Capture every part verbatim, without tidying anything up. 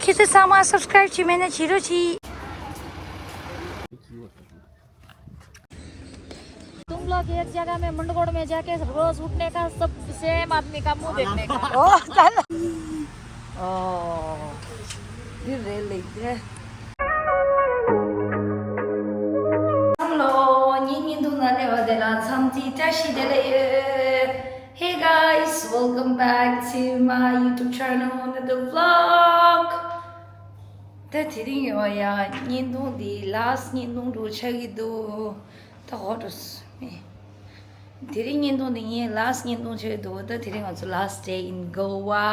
ཁྱེད་ཚོ་ཚང་མ་སབ་སི་ཀ་རེབ་བྱས་མེད་ན་བྱེད་རོགས་གྱིས། तुम लोग एक जगह में मुंडगोड़ में जाके रोज उठने का, सब सेम आदमी का मुंह देखने का। ཨོ་ད་ལ། ཨོ། འདི་རེད་ལེགས་ཏེ། བསམ་བློ་ཉིན་ཉིན་དུ་ན་ལེ་བ་དེ་ལ་འཚམས་འདྲི་བཀྲ་ཤིས་བདེ་ལེགས་ཡོད། Hey guys, welcome back to my YouTube channel, another vlog. ད་དེ་རིང་ཡོད་ཡ་བརྙན་ཐུང་འདི་ལཱ་སི་ཊི་བརྙན་ཐུང་འདྲ་ཆགས་ཀྱི་འདུག་ད་ཧོ་ཏོ་སི་མེ། དེ་རིང་བརྙན་ཐུང་འདི་ངའི་ལཱ་སི་ཊི་བརྙན་ཐུང་ཆགས་ཀྱི་འདུག་ད་དེ་རིང་ང་ཚོ་last day in Goa.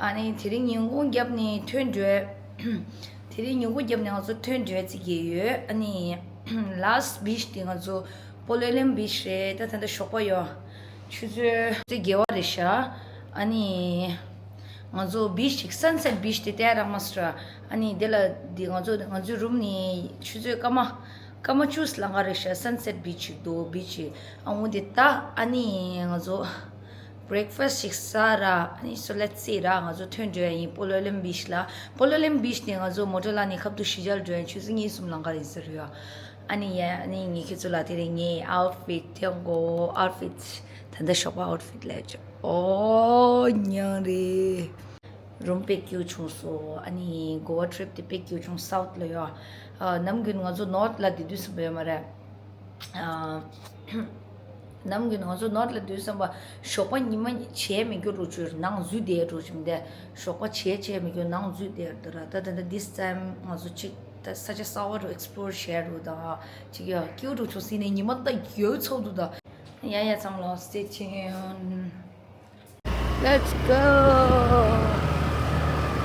ཨ་ནི་དེ་རིང་ཉིན་གུང་རྒྱབ་ནས་ཐོན་འགྲོ། དེ་རིང་ཉིན་གུང་རྒྱབ་ནས་ང་ཚོ་ཐོན་འགྲོ་རྩིས་ཀྱི་ཡོད། ཨ་ནི་last beach དེ་ང་ཚོ་པོ་ལོ་ལེམ་beach རེད། ད་ད་ལྟ་ཞོགས་པ་ཡོད། ཆུ་ཚོད་དགུ་པ་རེད་ཤག་ཨ་ནི། ང་ཚོ་beach ཅིག་sunset beach དེ་ལྟ་རག་མ་སོང་། ཨ་ནི་དེ་ལ་འདི་ང་ཚོ་ང་ཚོའི་རུམ་ནས་ཆུ་ཚོད་སྐར་མ་སྐར་མ་བཅུ་ལང་ག་རེད་ཤག sunset beach ཅིག་འདུག beach ཅིག་ཨ་འོ་འདི་ལྟ། ཨ་ནི་ང་ཚོ་breakfast ཅིག་ཟ་ར། ཨ་ནི་so let's see ར། ང་ཚོ་ཐོན་འགྲོ་ཡ་ཡིན་པོ་ལོ་ལེམ་beach ལ། པོ་ལོ་ལེམ་beach ནས་ང་ཚོ་མོ་ཊ་ལ་ནས་ཁ་ཐུག་ཞི་ཅལ་འགྲོ་ཡ་ཆུ་ཚོད་གཉིས་གསུམ་ལང་ག་རེད་ཟེར་ཡོད། ཨ་ནི་ཡ་ཨ་ནི་ངས་ཁྱེད་ཚོ་ལ་དེ་རིང་ངའི་outfit དེ་གོ་outfit ད་ལྟ་ཞོགས་པ་outfit ལས་ཅོ། ཨོ་མྱང་རེད། རུམ་དཔེ་སྐྱིད་བྱུང་སོང་། ཨ་ནི་གོ་བ་ཊི་རིབ་དེ་དཔེ་སྐྱིད་བྱུང་south ལ་ཡོད། ཨ་ནམ་རྒྱུན་ང་ཚོ་north ལ་དེ་དུས་སུ་བས་མ་རེད། ཨ་ནམ་རྒྱུན་ང་ཚོ་north ལ་དུས་སམ་པ་ཞོགས་པ་ཉི་མ་བྱས་མི་འགྱུར་རུ་ཆུར་ནང་འཛུལ་བསྡད་རུ་ཆུ་མི་འདས། ཞོགས་པ་བྱས་བྱས་མི་འགྱུར་ནང་འཛུལ་བསྡད་རུ་ད་ར། ད་ད་ད་this time ང་ཚོ་གཅིག་ད་ས་ཆ་གསར་བ་རུ་explore བྱས་རུ་ད་གཅིག་ཡ་སྐྱིད་རུ་ཆུ་སྲིད་ནས་ཉི་མ་ད་ཡོད་ཚོགས་འདུག་ད། ཡ་ཡ་ཚང་ལོ་stay tuned. Let's go.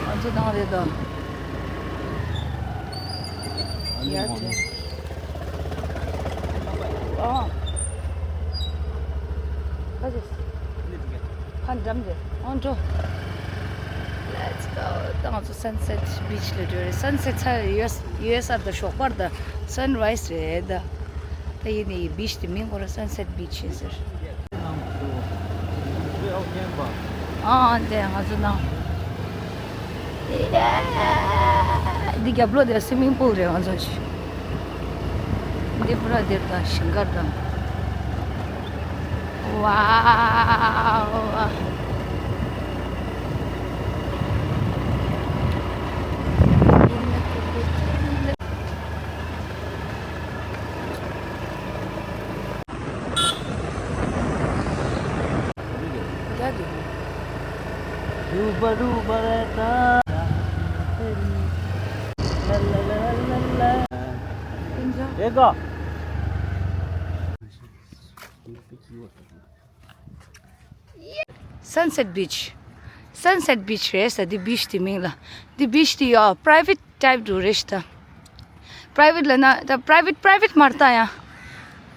ང་ཚོ་ནང་རེད་དོ། ཡ་ཚེ། ཨོ། ཁ་ཅིག་ཁ་འགྲམ་རེད། ཨོ་འགྲོ། Let's go. ད་ང་ཚོ་sunset beach ལ་འགྲོ་རེད། sunset ཚར་ཡོད་ཡོད་ས་དང་ཞོགས་པར་དང་sunrise རེད་ད། ད་ཡིན་ནའི་beach དེ་མིང་ཁོ་ར་sunset beach ཡིན་ཟེར། ཨ་ཨ་འདི་ང་ཚོ་ནང་། འདི་རྒྱབ་ལོགས་དེ་swimming pool རེད་ང་ཚོ་ཅི། འདི་པུ་ར་འདིར་དང་ཞིང་ཁར་དང་། ཝའོ། Sunset Beach. Sunset Beach རེད་ཟེར། འདི་beach དེ་མིང་ལ། འདི་beach དེ་ཡ་private type འདྲ་རེད་ཤག་ད། Private ལ་ན་ད་private private མ་རེད་ད་ཡ།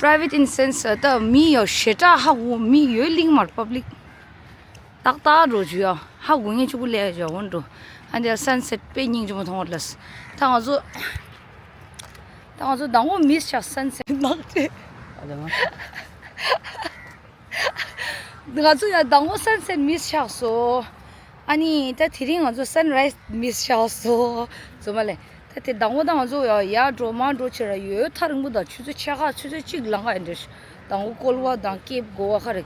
Private in sense ད་མི་ཡ་ཞེ་དྲག་ཧ་གོ་མི་ཡོད་གླིང་མར་public ཏག་ཏག་འགྲོ་རྒྱུ་ཡ་ཧ་གོ་ངེས་ཆུ་གུ་ལས་ཡ་འོན་འགྲོ། ཨ་འདི་sunset དཔེ་སྙིང་རྗེ་མོ་མཐོང་བ་ལ། ད་ང་ཚོ་ད་ང་ཚོ་ཟླ་ངོ་miss ཆགས་sunset ནག་ཏེ། ང་ཚོ་ཡང་ཟླ་ངོ་sunset miss ཆགས་སོང་། ཨ་ནི་ད་དེ་རིང་ང་ཚོ་sunrise miss ཆགས་སོང་། ཚོ་མ་ལེ། ད་དེ་ཟླ་ངོ་ད་ང་ཚོ་ཡང་ཡར་འགྲོ་མར་འགྲོ་བྱེད་ར་ཡོད་ཐག་རིང་པོ་དང་ཆུ་ཚོད་ཕྱེད་ཀ་ཆུ་ཚོད་གཅིག་ལང་ག་ཡིན་འདྲ། ཟླ་ངོ་ཀོལ་བ་དང་ཀེབ་གོ་བ་ཁ་རེ།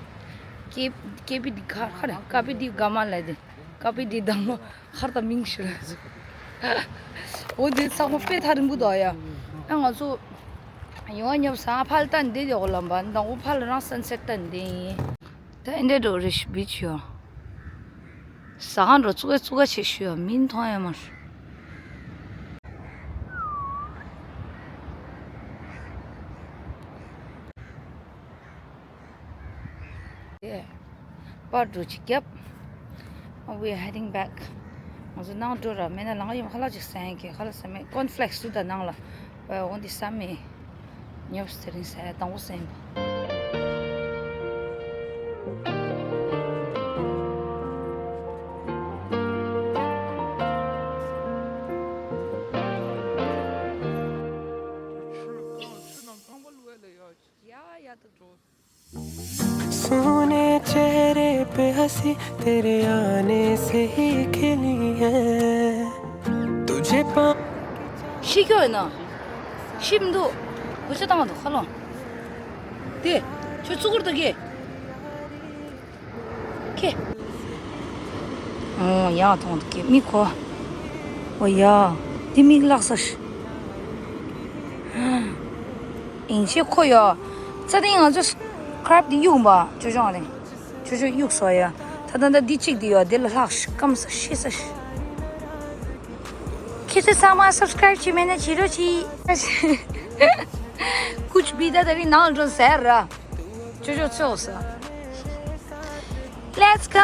ཀེབ་ཀེབ་པི་དི་ཁ་ཁ་རེ་ཀ་པི་དི་ག་མ་ལ་དེ་ཀ་པི་དི་ཟླ་ངོ་ཁར་ད་མིང་ཤི་ར་ཚོ། འོ་དེ་ཚང་མ་དཔེ་ཐག་རིང་པོ་དང་ཡ། ཨ་ང་ཚོ། ཡོང་བ་ཉོབ་ས་ཕལ་ཏན་འདི་ཡོག་ལམ་པ་འདང་པོ་ཕལ་རང་སན་སེར་ཏན་འདི་ཡིན། ད་ཨེ་འདྲེ་འགྲོ་རེ་ཞིག་བི་ཆུ་ཡོང་། ཟ་ཁང་འགྲོ་ཙུ་ག་ཙུ་ག་ཆེ་ཞུ་ཡོང་མིན་མཐོང་ཡ་མར། པར་འགྲོ་ཅིག་རྒྱབ། We are heading back. ང་ཚོ་ནང་འགྲོ་ར་མེད་ན་ལང་ཡོང་ཁ་ལག་ཅིག་ཟ་ཡིན་གི་ཁ་ལག་ཟ་མེད་corn flakes ཚུ་དང་ནང་ལ་འོ་འདི་ཟ་མེད། ཉོབ་སྟེ་རིང་ཟ་ཡ་དང་པོ་ཟ་ཡིན་པ། सोने चेहरे पे हंसी तेरे आने से ही खिली है। ཤི་ཁྱོ་ཡིན་ན། ཤི་མི་འདུག་གུ་ཆ་བཏང་བ་འདུག་ཁ་ལོང་། དེ། ཁྱོད་ཚུགས་ཁུར་དུ་གི། ཁེ། ཨོ་ཡ་མཐོང་འདུག་གི་མིག་གོ། ཨོ་ཡ། དེ་མིག་ལག་ས་ཤི། ཨིན་ཤེ་ཁོ་ཡ། ཙ་དེ་ང་ཚོ་ཁ་རབ་དེ་གཡུག་པ་ཅོ་ཅོ་རེད། ཅོ་ཅོ་གཡུག་སོ་ཡ། ད་ད་ད་འདི་གཅིག་དེ་ཡ་དེ་ལ་ལྷག་ཤི་སྐམ་ས་ཤི་ས་ཤི། ཁྱེད་ཚོ་ཚང་མ་སབ་སི་ཀ་རབ་བྱེད་མེད་ན་བྱེད་རོགས་གྱིས། ཀུཆ་བི་ད་ད་རིང་ནང་འགྲོ་ཟེར་ར། ཅོ་ཅོ་ཚོགས་སོ། Let's go!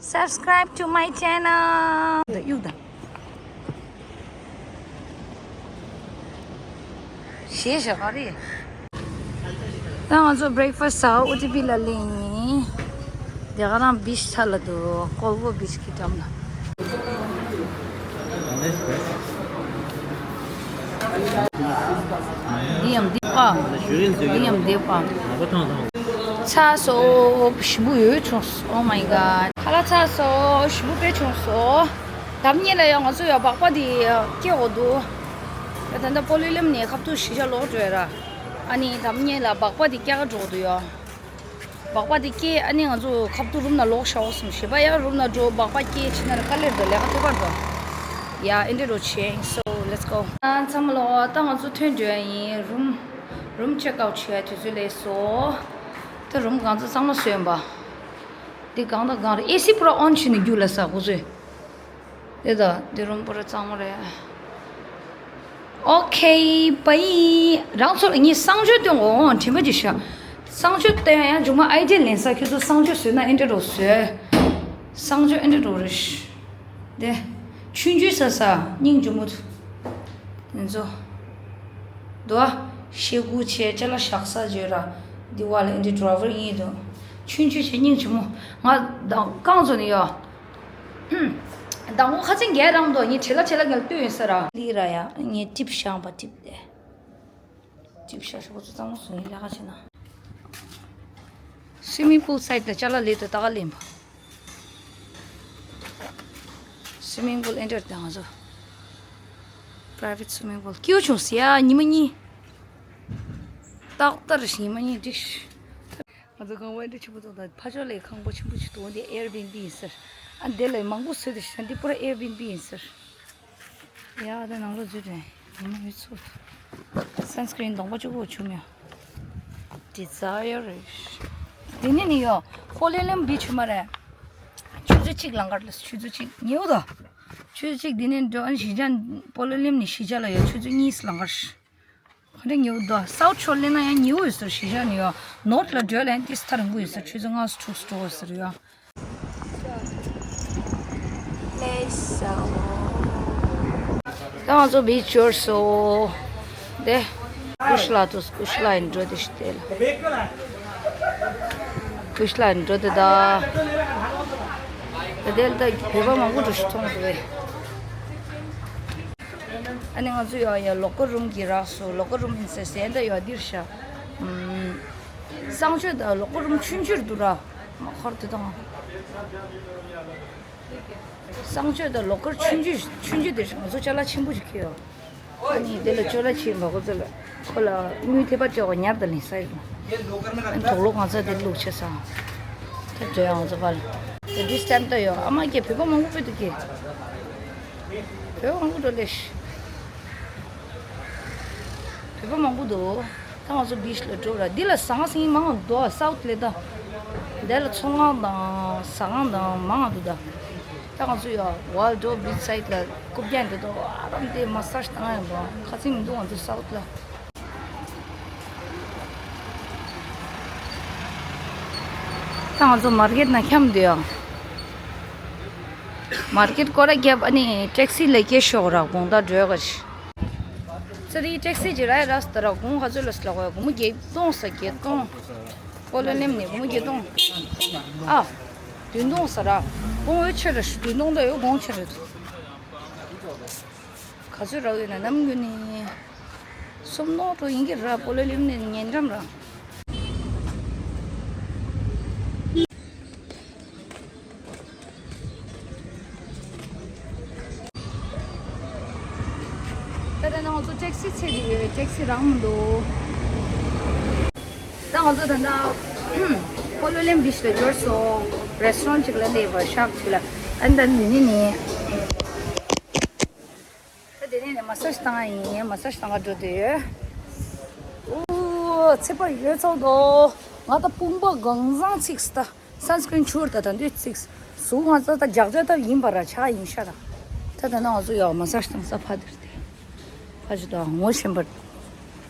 Subscribe to my channel. ད་གཡུག་ད། ཞེས་བྱ་བ་རེད། ད་ང་ཚོ་བྷི་རེག་ཕ་སི་ཟ་ཨོ་ཊི་པི་ལ་སླེབས་ཡིན། དེ་ག་རང་བིཆ་ཚ་ལ་འདུག་ཀོལ་བོ་བིཆ་གི་འགྲམ་ལ། འདི་ཡང་འདི་པ། འདི་ཡང་འདི་པ། ཚ་སོ་ཞིམ་པོ་ཡོད་བྱུང་སོ། Oh my god. ཁ་ལག་ཚ་སོ་ཞིམ་པོ་དཔེ་བྱུང་སོ། ད་ཉིན་ལ་ཡང་ང་ཚོ་ཡང་སྦག་སྦག་འདི་སྐྱེ་འོ་འདུག་ད་ལྟ་པོ་ལི་ལེམ་ནས་ཁ་ཐུག་ཞི་ཞ་ལོག་འགྲོ་ཡ་ར། ཨ་ནི་ད་ཉིན་ལ་སྦག་སྦག་འདི་སྐྱེ་ག་འགྲོ་འདུག་ཡོ། སྦག་སྦག་འདི་སྐྱེ་ཨ་ནི་ང་ཚོ་ཁ་ཐུག་རུམ་ན་ལོག་ཤ་འོ་སམ་ཞེས་པ་ཡ། རུམ་ན་འགྲོ་སྦག་སྦག་སྐྱེ་ཕྱི་ན་ལ་དཀའ་ལས་འདུག་ལས་ཀ་ཐུག་པར་འགྲོ། ཡ་ཨེ་འདྲ་རོ་ཆེ། So let's go. ཚང་མ་ལོག་ད་ང་ཚོ་ཐོན་འགྲོ་ཡ་ཡིན། རུམ་རུམ་ཅེག་ཨའུཊ་བྱེད་ཡ་དུས་ཚོད་ལས་སོ། ད་རུམ་གང་ཚོ་གཙང་མ་བཟོས་ཡིན་པ། འདི་གང་དང་གང་རེད། ཨེ་སི་པུ་ར་ཨོན་བྱས་ནས་རྒྱུགས་ལ་ས་ཁོ་ཚོས། དེ་དང་དེ་རུམ་པུ་ར་གཙང་མ་རེད། ཨོ་ཁེ་བའི། རང་ཚོ་ལ་ངས་གསང་སྤྱོད་སྟོན་གོ་དྲན་པ་ཅིག་བཞག་གསང་སྤྱོད་སྟོན་ཡང་མཇུག་མ་ཨའི་ཌི་ལེན་ས། ཁྱོད་ཚོ་གསང་སྤྱོད་བཟོས་ན་ཨེ་འདྲ་རོ་བཟོས། གསང་སྤྱོད་ཨེ་འདྲ་རོ་རེད། དེ་ཆུང་ཆུང་ས་ས་སྙིང་རྗེ་མོ། དེ་ཚོ་དུ་ཨ་ཤེ་གུ་ཆེ་ཅ་ལག་བཞག་ས་བརྗོད་ར། འདི་བ་ལ་ཨེ་འདྲ་ཌོ་ར་ཝར་གཉིས་འདུག་ཆུང་ཆུང་ཆེ་སྙིང་རྗེ་མོ། ང་དང་རྐང་བཙུགས་ནས་ཡོད། ཧུམ། མདང་དགོང་ཁ་སང་རྒྱལ་རང་མདོག་ཉིན་བྲེལ་ལ་བྲེལ་ལ་ངལ་ལྟོས་ཡོད་ས་ར། ལི་ར་ཡ་ངས་ཊིབ་བཤང་པ་ཊིབ་དེ། ཊིབ་བཤང་ཤོག་ཚོ་གཙང་མོ་བཟོ་ཡིན་ལས་ཀ་བྱེད་ན། སུའི་མིང་པུལ་སའིཌ་ལ་ཅ་ལག་ལས་དུ་ད་ག་ལེན་པ། སུའི་མིང་པུལ་ཨེ་འདྲར་དང་ང་ཚོ། པ་རའི་ཝེཊ་སུའི་མིང་པུལ་སྐྱིད་པོ་བྱུང་སི་ཡ་ཉི་མ་གཉིས། ཏག་ཏག་རེ་ཞིག་ཉི་མ་གཉིས་འགྲིག་ང་ཚོ་གང་བ་འདྲ་ཆེན་པོ་ཐོག་དང་ཕ་ཕྱོགས་ལས་ཁང་པ་ཆེན་པོ་ཆེ་འདུག་འདི་ཨེར་བི་ཨེན་བི་ཡིན་ཟེར། ཨ་འདི་ལས་མང་པོ་བཟོས་ཏེ་ཤ་འདི་པུ་ར་ཨེར་བི་ཨེན་བི་ཡིན་ཟེར། ཡ་ད་ནང་ལོགས་འཛུལ་དྲན་ཡིན་ན་མི་ཚོ། སན་སི་ཀི་རིན་གདོང་པ་ཅུ་པོ་བྱུང་མྱོང་། ཌི་ཛ་ཡར་རེད། འདི་ནི་ནི་ཡོ། ཧོ་ལེ་ལེམ་བི་ཆུ་མ་རེད། ཆུ་ཚོད་གཅིག་ལང་ཀར་ལ་ཆུ་ཚོད་གཅིག་ཉེའུ་དོ། ཆུ་ཚོད་གཅིག་འདི་ནས་འགྲོ་ཨན་གཞིས་ཆགས་ཧོ་ལེ་ལེམ་ནས་གཞིས་ཆགས་ལ་ཡོ་ཆུ་ཚོད་གཉིས་ལང་ཀར། ག་འདྲ་ཉེའུ་འདུག་སའུ་ཐི་ཤོར་སླེབས་ན་ཡང་ཉེའུ་ཡོད་ཟེར་གཞིས་ཆགས་ནས་ཡོད། ནོར་ཐི་ལ་བྲོས་ལ་ཡང་ཏིས་ཐ་རིང་པོ་ཡོད་ཟེར་ཆུ་ཚོད་ལྔ་ཙམ་དྲུག་ཙམ་འགྲོ་དགོས་ཟེར་ཡོད། ད་ང་ཚོ་བིཆ་འབྱོར་སོང་། དེ་ཀུ་ཤ་ལ་དུས་ཀུ་ཤ་ལ་ཡིན་འགྲོ་དེ་ཤི་དེ་ལ། ཀུ་ཤ་ལ་ཡིན་འགྲོ་དེ་ད། ད་དེ་ལ་ད་བོད་པ་མང་པོ་འགྲོ་ཤི་མཐོང་སོང་བས། ཨ་ནི་ང་ཚོ་ཡོད་ཡ་ལོ་ཀར་རུམ་གྱི་རགས་སུ་ལོ་ཀར་རུམ་ཡིན་ཟེར་ཟེར་ད་ཡོད་འདིར་ཤ། གསང་སྤྱོད་དང་ལོ་ཀར་རུམ་ཆུང་ཆུང་འདུག་ར། མ་ཁར་དུ་དང་། གསང་སྤྱོད་དང་ལོ་ཀར་ཆུང་ཆུང་ཆུང་ཆུང་དེར་ང་ཚོ་ཅ་ལག་ཆེན་པོ་ཞིག་ཁྱེར་ཡོད། ཨ་ནི་དེ་ལ་ཅ་ལག་ཆེན་པོ་ཁོ་ཚོ་ལ་ཁོ་ལ་དངུལ་ཐེབས་པ་སྤྲད་དགོས་ཉར་དང་ལེན་ས་ཡོད། ཨ་ནི་དོག་ལོ་གང་ཚ་དེ་བླུགས་ཆེ་ས། ད་འགྲོ་ཡ་ང་ཚོ་པ་ལ། དེ་འདྲའི་སི་ཊེམ་ད་ཡོད་ཨ་མ་སྐྱེ་བོད་པ་མང་པོ་སྤོས་འདུག་གི། བོད་པ་མང་པོ་འགྲོ་ལེ་ཤི། བོད་པ་མང་པོ་འདུག་ད་ང་ཚོ་བིཆ་ལ་འགྲོ་ར། འདི་ལ་ཟ་ཁང་ཟིང་མང་འདུག་སའུ་ཐི་ལ་ད། འདི་ལ་ཚོང་ཁང་དང་ཟ་ཁང་དང་མང་འདུག་ད། ད་ང་ཚོ་ཡ་ཝལ་ཌོ་བིཆ་སའིཌ་ལ་རྐུབ་བཀྱག་འདི་དང་ཨ་རམ་དེ་མ་སཱཇ་བཏང་ཡ་འདུག་ཁ་ཚིག་མི་འདུག་ང་ཚོ་སའུ་ཐི་ལ། ད་ང་ཚོ་མར་ཀེཊ་ནང་འཁྱམས་འདུག་ཡ། མར་ཀེཊ་སྐོར་ར་བརྒྱབ་ཨ་ནི་ཊེག་སི་ལ་སྐྱེལ་ཤོག་ར་དགོང་དག་འགྲོ་ག་ཤི། ཙི་རི་ཊེག་སི་ཅི་ར་ར་སྟ་ར་དགོང་ག་ཚོད་ལ་སླ་གོ་ཡ་དགོང་མོ་བརྒྱད་སྟོང་ས་བརྒྱད་སྟོང་། ཀོ་ལོ་ནེམ་ནས་དགོང་མོ་བརྒྱད་སྟོང་། ཨ། བདུན་སྟོང་ས་ར། དགོང་འོད་ཆེ་ར་ཤི་བདུན་སྟོང་ད་འོད་དགོང་ཆེ་ར་འདུག་ག་ཚོད་རག་ཡོད་ན་ནམ་རྒྱུན་ནི། སུམ་ནོ་ཏོ་ཡིན་གྱི་ར་པོ་ལོ་ལིམ་ནི་ཉེ་འགྲམ་ར། ད་ང་ཚོ་ཊེག་སི་ཚད་དེ་ཡོད། ཊེག་སི་རག་མི་འདུག་ད་ང་ཚོ་ད་ལྟ་ཀོ་ལོ་ལེམ་བྷིཆ་ལ་འབྱོར་སོང་། རེ་སི་ཊོ་རན་ཊི་ཅིག་ལ་སླེབས་པ། ཤག་ཅིག་ལ། ཨ་ནི་ད་འདི་ནས་ནི། ད་འདི་ནས་ནི་མ་སཱ་ཇི་བཏང་ཡིན། མ་སཱ་ཇི་བཏང་ག་འགྲོ་འདོད་ཡོད། ཨོ། ཚད་པ་ཡོད་ཚོད་དོ། ང་ད་དཔུང་པ་གང་བཟང་ཚིགས་ད། སན་སི་ཀྲིན་ཆུར་ད་ད་འདོད་ཚིགས། གཟུགས་ང་ཚོ་ད་ལྗགས་ལྗགས་ད་ཡིན་པ་ར་ཆགས་ཡིན་ཤ་ར། ད་ད་ན་ང་ཚོ་ཡོད་མ་སཱ་ཇི་བཏང་ས་ཕ་དེར་ཏེ། ཕ་ཆུ་དང་ངོ་ཤེས་པ།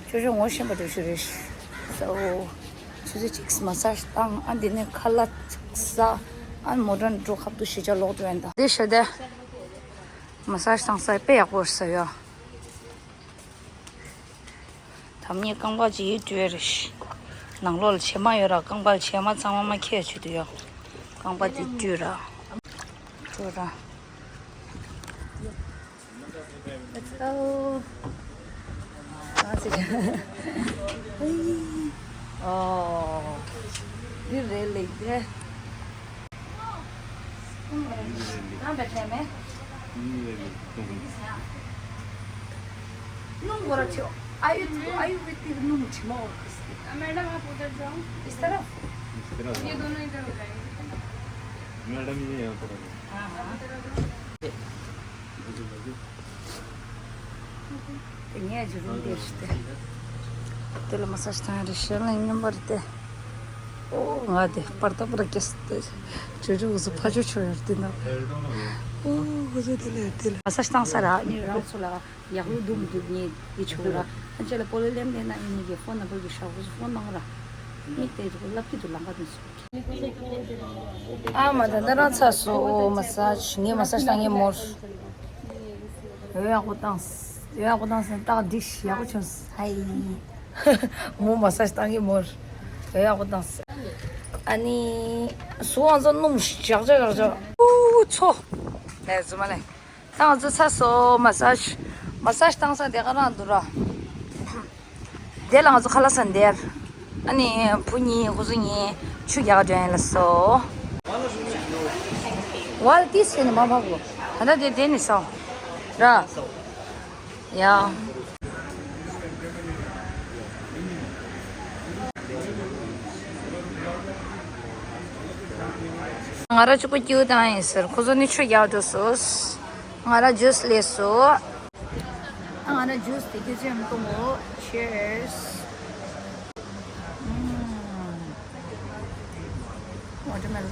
ཆོས་ཆོས་ངོ་ཤེས་པ་དེ་ཞུ་རེད། སོ། ཆུ་ཚོད་གཅིག་མ་སཱ་ཇི་བཏང་། ཨ་འདི་ནས་ཁ་ལག་ཅིག་ཟ། ཨ་མོ་ཊ་འགྲོ། ཁབ་ཏུ་ཞི་ཆ་ལོག་ཏུ་ཡོད་ད། དེ་ཤ་དེ། མ་སཱ་ཇི་བཏང་ས་དཔེ་ཡག་པོ་རེད་ས་ཡོད། ད་ངས་རྐང་པ་ཅིག་ཡིད་སྤྲོད་རེད། ནང་ལོགས་ལ་བྱེ་མ་ཡོད་ར། རྐང་པ་ལ་བྱེ་མ་ཚང་མ་མ་ཁྱེར་བྱེད་དུ་ཡོད། རྐང་པ་དེ་བཀྲུས་ར། བཀྲུས་ར། Let's go. ཨོ། འདི་རེད་ལེགས་དེ། कहाँ बैठे हैं मैं? नहीं, ये भी तुम। नूम बोला छो। आयु, आयुर्वेदिक नूम छिमा और किसकी? मैडम, आप उधर जाओ। इस तरफ? इस तरफ ये जाओ। दोनों इधर हो जाएंगे। मैडम, ये यहाँ पर आ जाओ। हाँ, हाँ। དེ་ངས་ཇུ་རིན་དེ་ཞུ་དེ། དེ་ལ་མ་སཱ་ཇི་བཏང་རེད། ཤེས་ལ་མཉམ་པར་དེ། ཨོ་ང་དེ་པར་ཏ་པར་ཀེས་དེ། ཇོ་ཇོ་འུ་ཚོ་ཕ་ཇོ་ཆོ་ཡར་དེ་ན། ཨོ་འུ་ཚོ་དེ་ལ་དེ་ལ་མ་སཱ་ཇི་བཏང་ས་ར། ཨ་ནི་རང་ཚོ་ལ་ཡག་ལུགས་འདུག་མི་འདུག་ངས་དེ་ཆོ་ར། ཨ་ཅེ་ལ་པོ་ལོ་ལེམ་ལེན་ན་ཨ་ནི་གི་ཕོན་ནམ་བར་གི་ཤག་འུ་ཚོ་ཕོན་གནང་ར། ངས་དེ་ཚོ་ལབ་ཀྱི་འདུག་ལམ་ཁ་དུ། ཨ་མ་ད་ད་རང་ཚ་སོ། ཨོ་མ་སཱ་ཇི། ངས་མ་སཱ་ཇི་བཏང་ངས་མོར། འོ་ཡག་པོ་བཏང་། འོ་ཡག་པོ་བཏང་ཟེར། ཏག་འགྲིག་ཡག་པོ་བྱུང་། ཧའི། མོ་མ་སཱ་ཇི་བཏང་གི་མོར། འོ་ཡག་པོ་བཏང་། ཨ་ནི་སུ་ཨང་ཚོ་སྣུམ་ཞག་ཅག་ཞག་ཅག་ཨུ་ཚོ། ལས་རྫུན་མ་ལས། ད་ང་ཚོ་ཚ་སོ་མ་སཱ་ཇི། མ་སཱ་ཇི་བཏང་ས་དེ་ག་རང་འདུག་ར། དེ་ལ་ང་ཚོ་ཁ་ལག་ཟ་འདེབས། ཨ་ནི་བུ་གཉིས་ཁོ་ཚོ་གཉིས་ཆུ་རྒྱག་འགྲོ་ཡིན་ལ་སོ། ཝལ་ཏིས་ཟེར་ནས་མ་ཕབ་གོ། ད་ལྟ་དེ་དེ་ནི་སོ། ར། ཡ། ང་ར་ཆུ་ཀུ་ཀྱུ་བཏང་ཡིན་ཟེར། ཁོ་ཚོ་ནི་ཆུ་རྒྱག་འགྲོ་སོ། ང་ར་ཇུས་ལས་སོ། ང་ར་ཇུས་དེ་ཁྱེད་ཚོས་མི་གཏོང་ངོ། Cheers. Watermelon.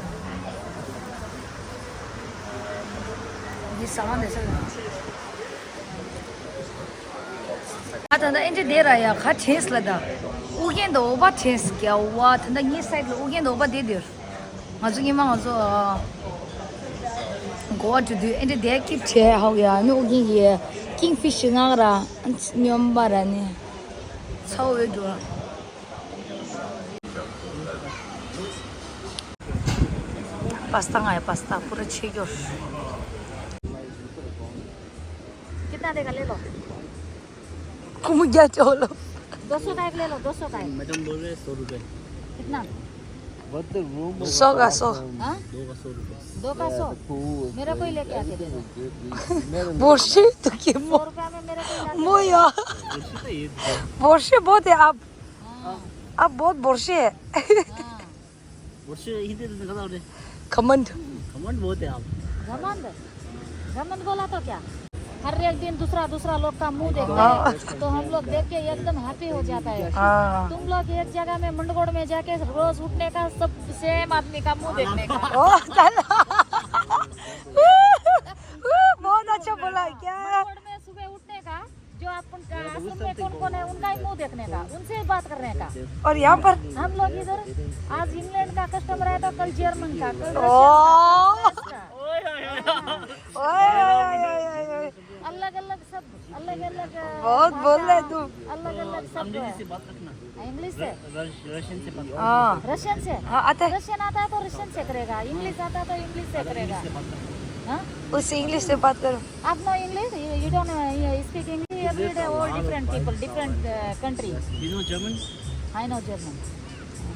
འདི་ཟ་མ་འདི་ཟ། ཨ་ད་ད་ཨེ་འདྲ་དེ་ར་ཡ་ག་དྲན་སོང་ལ་ད། ཨུ་རྒྱན་དང་འོ་བ་དྲན་སོང་། རྒྱ་བ་ད་ད་ངའི་སའིད་ལ་ཨུ་རྒྱན་དང་འོ་བ་དེ་དེར། ང་ཚོ་ཉི་མ་ང་ཚོ་གོ་བ་འགྲོ་དུས་ཨེ་འདྲ་དེ་སྐྱིད་བྱས་ཧའོ་ཡ་ནི་ཨུ་རྒྱན་གྱི་ཀིང་ཕིཤ་ཞིག་ངག་ར་སྨྱོན་པ་ར་ནི་ཚ་བོ་འོས་འགྲོ། पास्ता खाया, पास्ता पूरा छह और कितना देगा ले लो। कुम क्या चलो। दो सौ का एक ले लो, दो सौ का एक। मैडम बोल रहे हैं सौ रुपए। कितना? What the room? सौ का सौ। हाँ? दो का सौ रुपए। दो का सौ। मेरा कोई लेके आके दे दो। बोर्शे तो के सौ रुपया में मेरा कोई लाके दे दो। मोया। बोर्शे तो ये। बोर्शे बहुत है आप। हाँ। आप बहुत बोर्शे है। हाँ। बोर्शे हिंदी में कहा उन्हें। घमंड। घमंड बहुत है आप। घमंड? घमंड बोला तो क्या? हर एक दिन दूसरा दूसरा लोग का मुंह देखते हैं, तो हम लोग देख के एकदम हैप्पी हो जाता है। हाँ। तुम लोग एक जगह में मंडगोड़ में जाके रोज उठने का, सब सेम आदमी का मुंह देखने का। ओ, चलो। बहुत अच्छा बोला क्या? मंडगोड़ में सुबह उठने का, जो आप उनका आश्रम में कौन कौन है, उनका ही मुंह देखने का, उनसे ही बात करने का। और यहाँ पर? हम लोग इधर आज इंग्लैंड का कस्टमर आया था, कल जर्मन का, कल रशियन का, कल फ्रांस का। ओए, ओए, ओए, ओए। अलग अलग सब, अलग अलग बहुत बोल रहे तुम। अलग अलग सब। इंग्लिश से बात करना। इंग्लिश से? रश-, रशियन से बात करना। हाँ। रशियन से? हाँ, आता है। रशियन आता है तो रशियन से करेगा, इंग्लिश आता है तो इंग्लिश से करेगा। हाँ? उससे इंग्लिश से बात करो। आप know English? You, you don't, uh, speak English? Every day all different people, different, uh, country. You know German? I know German.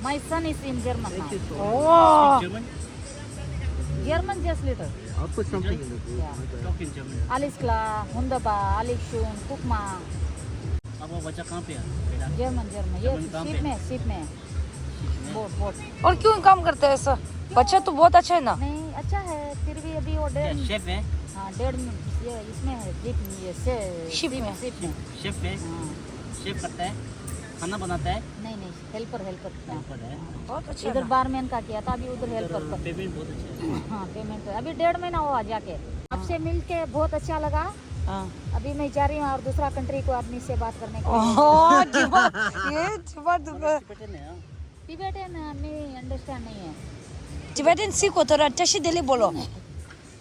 My son is in German now. Oh. Speak German? German just little. I'll put something in the group. Yeah. Talk in German. Alles klar, wunderbar, alles schön, guck mal. अब वो बच्चा कहाँ पे है? बेटा? German, German. ये German कहाँ पे? Ship में, ship में. Ship में? Boat, boat. और क्यों काम करते हैं ऐसा? क्यों? बच्चा तो बहुत अच्छा है ना? नहीं, अच्छा है, फिर भी अभी वो क्या डेढ़ शेफ है? हाँ, डेढ़ ये इसमें है, ship में, ये से, ship ship, में. Ship में. शेफ है? हाँ. शेफ करता है? खाना बनाता है? नहीं, नहीं, helper, helper. हेल्पर है। बहुत अच्छा इधर ना। बारमैन का किया था, अभी उधर हेल्पर उधर का. पेमेंट बहुत अच्छा है। हाँ, पेमेंट है। अभी डेढ़ महीना हुआ जाके. आपसे मिलके बहुत अच्छा लगा. हाँ. अभी मैं जा रही हूँ और दूसरा कंट्री को आदमी से बात करने के लिए. ओह, जीवा, ये जीवा दुबे. टिबेटन है, हाँ। टिबेटन नहीं, अंडरस्टैंड नहीं है. टिबेटन सीखो, थोड़ा टशी दिली बोलो.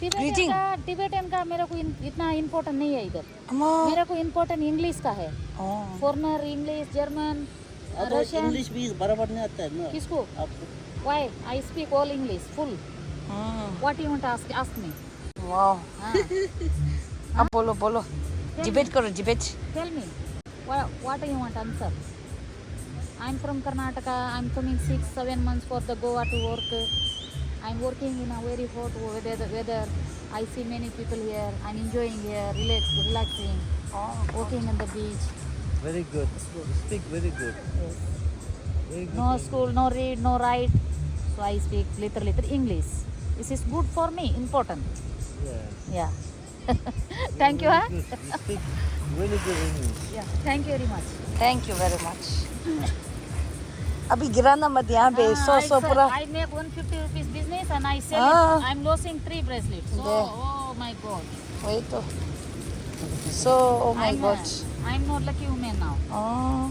Tibetan Greeting. का, टिबेटन का मेरे को इन, इतना इम्पोर्टेंट नहीं है इधर. अम्मा. मेरे को इम्पोर्टेंट इंग्लिश का है. ओह. फॉरेनर, इंग्लिश, जर्मन, अरे, रशियन. इंग्लिश भी बराबर नहीं आता है ना. किसको? आपको. Why? I speak all English, full. हाँ. What you want to ask, ask me. वाह. हाँ. अब बोलो, बोलो. Tell debate me. करो, debate. Tell me. What, what do you want answer? I'm from Karnataka. I'm coming six, seven months for the Goa to work. I'm working in a very hot weather. Weather. I see many people here. I'm enjoying here, relax, relaxing, oh, walking on the beach. Very good. You speak very good. Yes. Very good No English. School, no read, no write. So I speak little, little English. This is good for me, important. Yeah. Yeah. Thank you, huh? Good. You speak really good English. Yeah, thank you very much. Thank you very much. अभी गिराना मत यहाँ पे, हाँ, सौ, I सौ sell, पूरा. I make one fifty rupees business and I sell हाँ. It. I'm losing three bracelets. So, they. Oh my God. वही तो. So, oh my I'm, God. I'm not lucky woman now. Oh.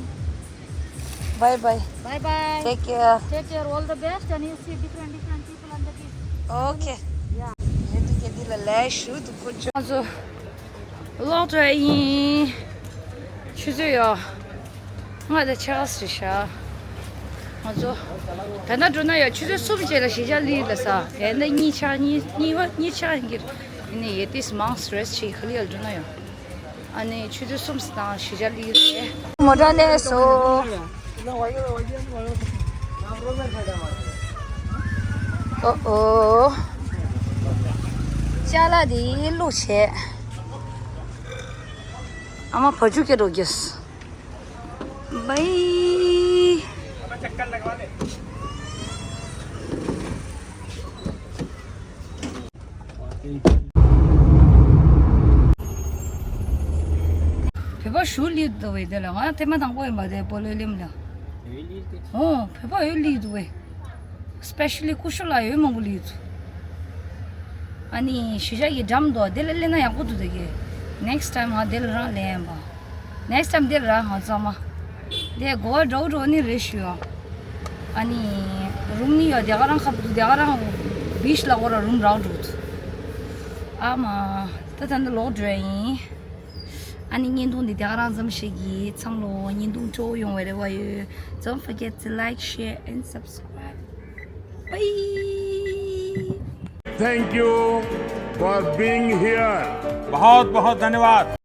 Bye bye. Bye bye. Take care. Take care. All the best and you see different, different people on the beach. Okay. Yeah. ཡིན་དུས་ཀྱི་འདི་ལ་ལས་ཞུ་དུ་ཁོ་ཅོ། ང་ཚོ་ལོག་འགྲོ་ཡ་ཡིན། ཆུ་ཚོད་ཡོ། ང་ད་ཆ་ག་སི་ཤ། ང་ཚོ་ད་ལྟ་འགྲོ་ན་ཡོ་ཆུ་ཚོད་གསུམ་རྗེས་ལ་གཞིས་ཆགས་སླེབས་ལ་ས། ཡ་ད་གཉིས་ཆ་གཉིས་གཉིས་པ་གཉིས་ཆ་ཡིན་གྱི། ཡིན་ནའི་ཡེ་ཏིས་མང་སི་རེ་སི་ཆེ་ག་ལི་ཡ་འགྲོ་ན་ཡོ། ཨ་ནི་ཆུ་ཚོད་གསུམ་དང་གཞིས་ཆགས་སླེབས་རེད། མོ་ཊ་སླེབས་སོང་། ཨོ་ཨོ། ཅ་ལག་འདི་བླུགས་བྱས། ཨ་མ་བ་ཕྱུགས་སྐྱེ་འགྲོ་རྒྱུ། བའི། བོད་པ་ཞུ་ལི་འདུག་བས་དེ་ལ་ང་ཐེངས་མ་དང་པོ་ཡིན་པ་དེ་སྤོ་ལོའི་གླིང་ལ། ཨོ་བོད་པ་ཡོད་ལི་འདུག་བས། སི་པེ་ཤལ་ལི་ཀུ་ཤུ་ལ་ཡོད་མང་པོ་ལི་འདུག་ཨ་ནི་གཞིས་ཆགས་ཀྱི་འགྲམ་དུ་དེ་ལ་སླེབས་ན་ཡག་པོ་འདུག་དེ་གི། ནེག་སི་ཊེམ་ང་དེ་ལ་རང་སླེབས་ཡིན་པ། ནེག་སི་ཊེམ་དེ་ར་ཧང་ཚང་མ། དེ་གོ་བ་འགྲོ་འགྲོ་ནི་རེད་ཞུ་ཡོང་། ཨ་ནི་རུམ་ནི་ཡོད་དེ་ག་རང་ཁ་བུ་དེ་ག་རང་བིཆ་ལ་གོ་ར་རུམ་རག་འགྲོ་འདུག་ཨ་མ། ད་ད་འདི་ལོག་འགྲོ་ཡིན། ཨ་ནི་བརྙན་ཐུང་འདི་དེ་ག་རང་ཙམ་ཞིག་གིས་མཚམས་ལོ། བརྙན་ཐུང་སྤྲོ་ཡོང་བའི་རེ་བ་ཡོད། Don't forget to like, share and subscribe. Bye. Thank you for being here. बहुत बहुत धन्यवाद।